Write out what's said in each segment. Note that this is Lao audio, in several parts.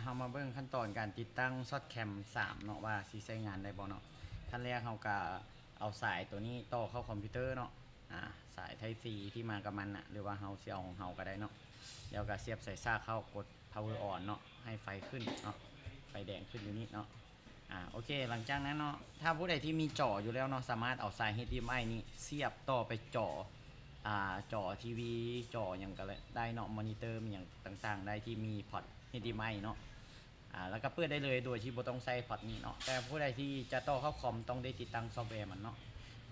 ເຮົາມາເບິ່ງຂັ້ນຕອນການຕິດຕັ້ງ Shotcam ສາມເນາະ ວ່າຊິໃຊ້ງານໄດ້ບໍ່ເນາະ. ຂັ້ນແລກເຮົາກະເອົາສາຍໂຕນີ້ຕໍ່ເຂົ້າຄອມພິວເຕີເນາະ ອາ ສາຍ Type C ທີ່ມາກັບມັນນະ ຫຼືວ່າເຮົາຊິເອົາຂອງເຮົາກະໄດ້ເນາະ. ແລ້ວກະສຽບສາຍຊາກເຂົ້າ ກົດ Power On ເນາະ ໃຫ້ໄຟຂຶ້ນເນາະ ໄຟແດງຂຶ້ນຢູ່ນີ້ເນາະ. ອາ ໂອເຄ ຫຼັງຈາກນັ້ນເນາະ ຖ້າຜູ້ໃດທີ່ມີຈໍຢູ່ແລ້ວເນາະ ສາມາດເອົາສາຍ HDMI ນີ້ສຽບຕໍ່ໄປຈໍ ອາ ຈໍທີວີ ຈໍຫຍັງກະໄດ້ເນາະ ມອນິເຕີ ມີຫຍັງຕ່າງໆ ໄດ້ທີ່ມີພອດ HDMI ເນາະ ອາ ແລ້ວກະເປີດໄດ້ເລີຍ ໂດຍທີ່ບໍ່ຕ້ອງໃຊ້ພອດນີ້ເນາະ. ແຕ່ຜູ້ໃດທີ່ຈະຕໍ່ເຂົ້າຄອມ ຕ້ອງໄດ້ຕິດຕັ້ງຊອບແວມັນເນາະ.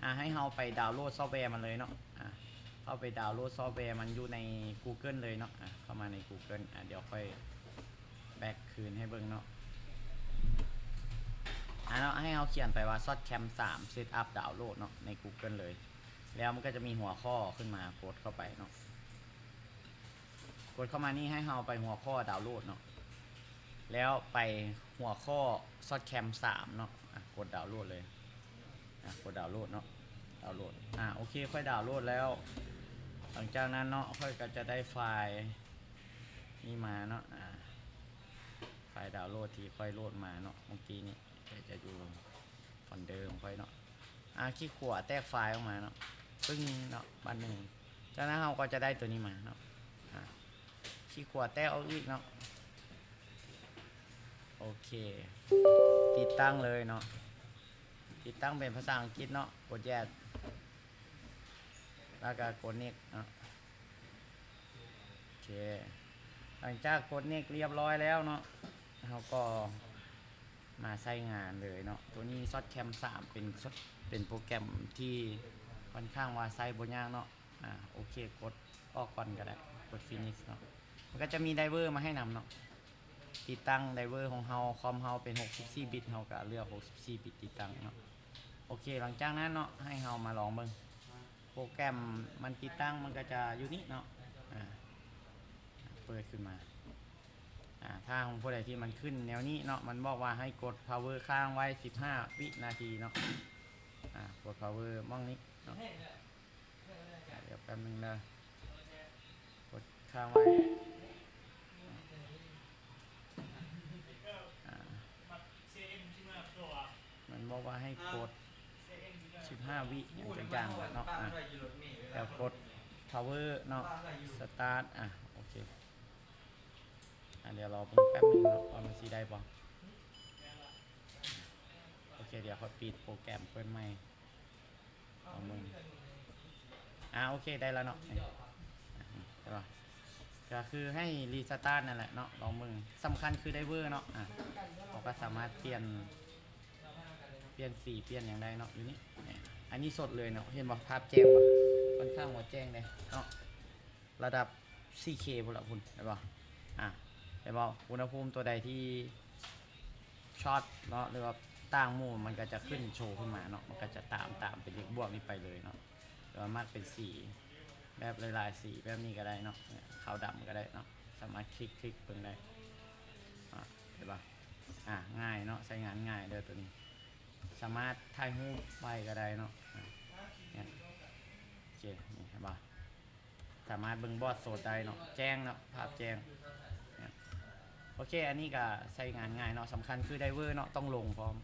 ອາ ໃຫ້ເຮົາໄປດາວໂຫຼດຊອບແວມັນເລີຍເນາະ. ອາ ເຂົ້າໄປດາວໂຫຼດຊອບແວມັນຢູ່ໃນ Google ເລີຍເນາະ. ອາ ເຂົ້າມາໃນ Google ອາ ດຽວຂ້ອຍ ແບັກຄືນໃຫ້ເບິ່ງເນາະ. ອາເນາະ ໃຫ້ເຮົາຂຽນໄປວ່າ Shotcam ສາມ Setup Download ເນາະ ໃນ Google ເລີຍ. ແລ້ວມັນກະຈະມີຫົວຂໍ້ຂຶ້ນມາ ກົດເຂົ້າໄປເນາະ. ກົດເຂົ້າມານີ້ ໃຫ້ເຮົາໄປຫົວຂໍ້ດາວໂຫຼດເນາະ ແລ້ວໄປຫົວຂໍ້ Shotcam ສາມເນາະ. ອາ ກົດດາວໂຫຼດເລີຍ. ອາ ກົດດາວໂຫຼດເນາະ ດາວໂຫຼດ. ອາ ໂອເຄ ຂ້ອຍດາວໂຫຼດແລ້ວ. ຫຼັງຈາກນັ້ນເນາະ ຂ້ອຍກະຈະໄດ້ໄຟລ໌ນີ້ມາເນາະ. ອາ ໄຟລ໌ດາວໂຫຼດທີ່ຂ້ອຍໂຫຼດມາເນາະ ເມື່ອກີ້ນີ້ ກະຈະຢູ່ໂຟນເດີຂອງຂ້ອຍເນາະ. ອາ ຄລິກຂວາແຕກໄຟລ໌ອອກມາເນາະ ປຶ້ງເນາະ ບາດໜຶ່ງ. ຈາກນັ້ນເຮົາກະຈະໄດ້ໂຕນີ້ມາເນາະ. ອາ ຄລິກຂວາແຕກອອກອີກເນາະ. ໂອເຄ ຕິດຕັ້ງເລີຍເນາະ. ຕິດຕັ້ງເປັນພາສາອັງກິດເນາະ ກົດ Yes ແລ້ວກະກົດ Next ເນາະ. ໂອເຄ ຫຼັງຈາກກົດ Next ລຽບຮ້ອຍແລ້ວເນາະ ເຮົາກໍມາໃຊ້ງານເລີຍເນາະ. ໂຕນີ້ Shotcam ສາມ ເປັນ ເປັນໂປຣແກຣມທີ່ຂ້ອນຂ້າງວ່າໃຊ້ບໍ່ຍາກເນາະ. ອາ ໂອເຄ ກົດອອກກ່ອນກະໄດ້ ກົດ Finish ເນາະ. ມັນກະຈະມີໄດເວີມາໃຫ້ນຳເນາະ. ຕິດຕັ້ງໄດເວີຂອງເຮົາ ຄອມເຮົາເປັນຫົກສິບສີ່ບິດ ເຮົາກະເລືອກຫົກສິບສີ່ບິດຕິດຕັ້ງເນາະ. ໂອເຄ ຫຼັງຈາກນັ້ນເນາະ ໃຫ້ເຮົາມາລອງເບິ່ງ ໂປຣແກຣມມັນຕິດຕັ້ງ ມັນກະຈະຢູ່ນີ້ເນາະ. ອາ ເປີດຂຶ້ນມາ. ອາ ຖ້າຂອງຜູ້ໃດທີ່ມັນຂຶ້ນແນວນີ້ເນາະ ມັນບອກວ່າໃຫ້ກົດ Power ຄ້າງໄວ້ສິບຫ້າວິນາທີເນາະ. ອາ ກົດ Power ໝ່ອງນີ້ເນາະ. ອາ ດຽວແປັບໜຶ່ງເດີ ກົດຄ້າງໄວ້. ອາ ມັນບອກວ່າໃຫ້ກົດສິບຫ້າວິຫຍັງຈັກຢ່າງເນາະ. ອາ ແລ້ວກົດ Power ເນາະ Start. ອາ ໂອເຄ ອາ ດຽວລໍເບິ່ງແປັບໜຶ່ງເນາະ ວ່າມັນຊິໄດ້ບໍ່. ໂອເຄ ດຽວຂ້ອຍປິດໂປຣແກຣມ ເປີດໃໝ່ ລອງເບິ່ງ. ອາ ໂອເຄ ໄດ້ແລ້ວເນາະ ນີ້ ເຫັນບໍ່ ກະຄືໃຫ້ Restart ນັ້ນແຫຼະເນາະ. ລອງເບິ່ງ ສຳຄັນຄືໄດເວີເນາະ. ອາ ເຮົາກະສາມາດປ່ຽນ ປ່ຽນສີ ປ່ຽນຫຍັງໄດ້ເນາະ ຢູ່ນີ້. ອັນນີ້ສົດເລີຍເນາະ ເຫັນບໍ່ ພາບແຈ້ງບໍ່ ຂ້ອນຂ້າງວ່າແຈ້ງເດ້ເນາະ. ລະດັບສີ່ເຄພຸ້ນລະ ພຸ້ນ ເຫັນບໍ່. ອາ ເຫັນບໍ່ ອຸນຫະພູມໂຕໃດທີ່ຊັອດເນາະ ຫຼືວ່າຕ່າງໝູ່ ມັນກະຈະຂຶ້ນໂຊຂຶ້ນມາເນາະ ມັນກະຈະຕາມ ຕາມເປັນເລກບວກນີ້ໄປເລີຍເນາະ. ຫຼືວ່າມັກເປັນສີແບບຫຼາຍໆສີແບບນີ້ກະໄດ້ເນາະ ຂາວດຳກະໄດ້ເນາະ. ສາມາດຄລິກ ຄລິກເບິ່ງໄດ້. ອາ ເຫັນບໍ່. ອາ ງ່າຍເນາະ ໃຊ້ງານງ່າຍເດີໂຕນີ້. ສາມາດຖ່າຍຮູບໄວ້ກະໄດ້ເນາະ. ອາ ນີ້ ໂອເຄ ນີ້ ເຫັນບໍ່. ສາມາດເບິ່ງບອດສົດໄດ້ເນາະ ແຈ້ງເນາະ ພາບແຈ້ງ. ໂອເຄ ອັນນີ້ກະໃຊ້ງານງ່າຍເນາະ. ສຳຄັນຄືໄດເວີເນາະ ຕ້ອງລົງພ້ອມ.